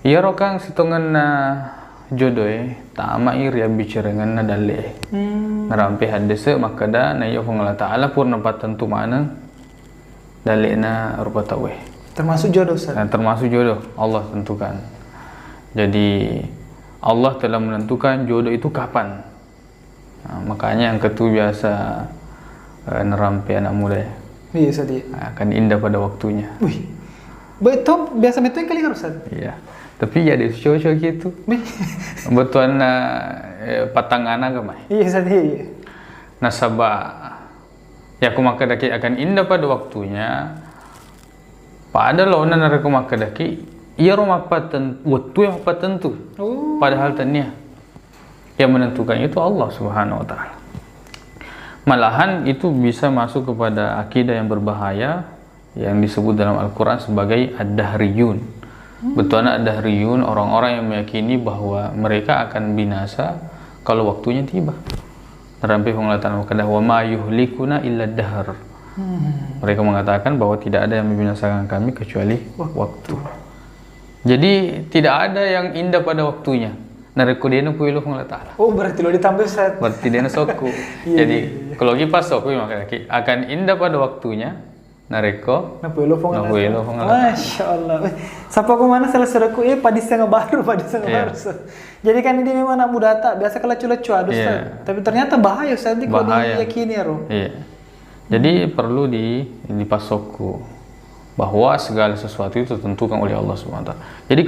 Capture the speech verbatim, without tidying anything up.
Iyaro kang sitongenna jodoe tamai ri abbicarangenna dalle'e. Hmm. Narampe haddese makkeda, na iya Puang Allah Ta'ala purna pattentu maneng dalle'na rupa tauwe. Termasuk jodoh, Ustaz? Nah, termasuk jodoh, Allah tentukan. Jadi, Allah telah menentukan jodoh itu kapan. Nah, makanya engka tu biasa, eh, narampe anak muda ya. Iya, Ustaz, iya. Akan indah pada waktunya. Wih. Betul, biasa metto yang kali harus, Ustaz. Iya. Tapi ya ada cowok-cowok gitu. Wih. Betuanna, eh, patang anak gamai. Iya, Ustaz, iya, iya. Nasaba, ya, aku makkedaki akan indah pada waktunya. Pada laona narekko makkedaki, iyaro mappaten-, wettu yang mappatentu. Oh. Padahal tania. Yang menentukan itu Allah Subhanahu wa Ta'ala. Malahan itu bisa masuk kepada akidah yang berbahaya yang disebut dalam Al-Quran sebagai ad-dahriyun. Hmm. Betuanna ad-dahriyun, orang-orang yang meyakini bahwa mereka akan binasa kalau waktunya tiba. Narampe Puang Allah Ta'ala makkeda, "Wa ma yuhlikuna illa dahr." Hmm. Mereka mengatakan bahwa tidak ada yang membinasakan kami kecuali waktu. Waktu. Jadi, tidak ada yang indah pada waktunya. Narekko dena kuelo Puang Allah Ta'ala. Oh, berarti lo ditambah, Ustaz. Berarti dena sokku. Iya, jadi, iya, iya. Kalau lagi pas sokku, makanya ki-, akan indah pada waktunya. Narekko napuelo Puang Allah Ta'ala. Masya Allah. Eh, sapa ku mana salah sereku, eh, padisanga baru, padisanga baru, Ustaz. Jadi kan ini memang anak muda tak biasa kalau lucu-lucu, aduh, Ustaz. Tapi ternyata bahaya, Ustaz, nanti kalau diyakini ya, Ro. Iya. Jadi perlu di, dipasokku bahwa segala sesuatu itu ditentukan oleh Allah Subhanahu wa Ta'ala. Jadi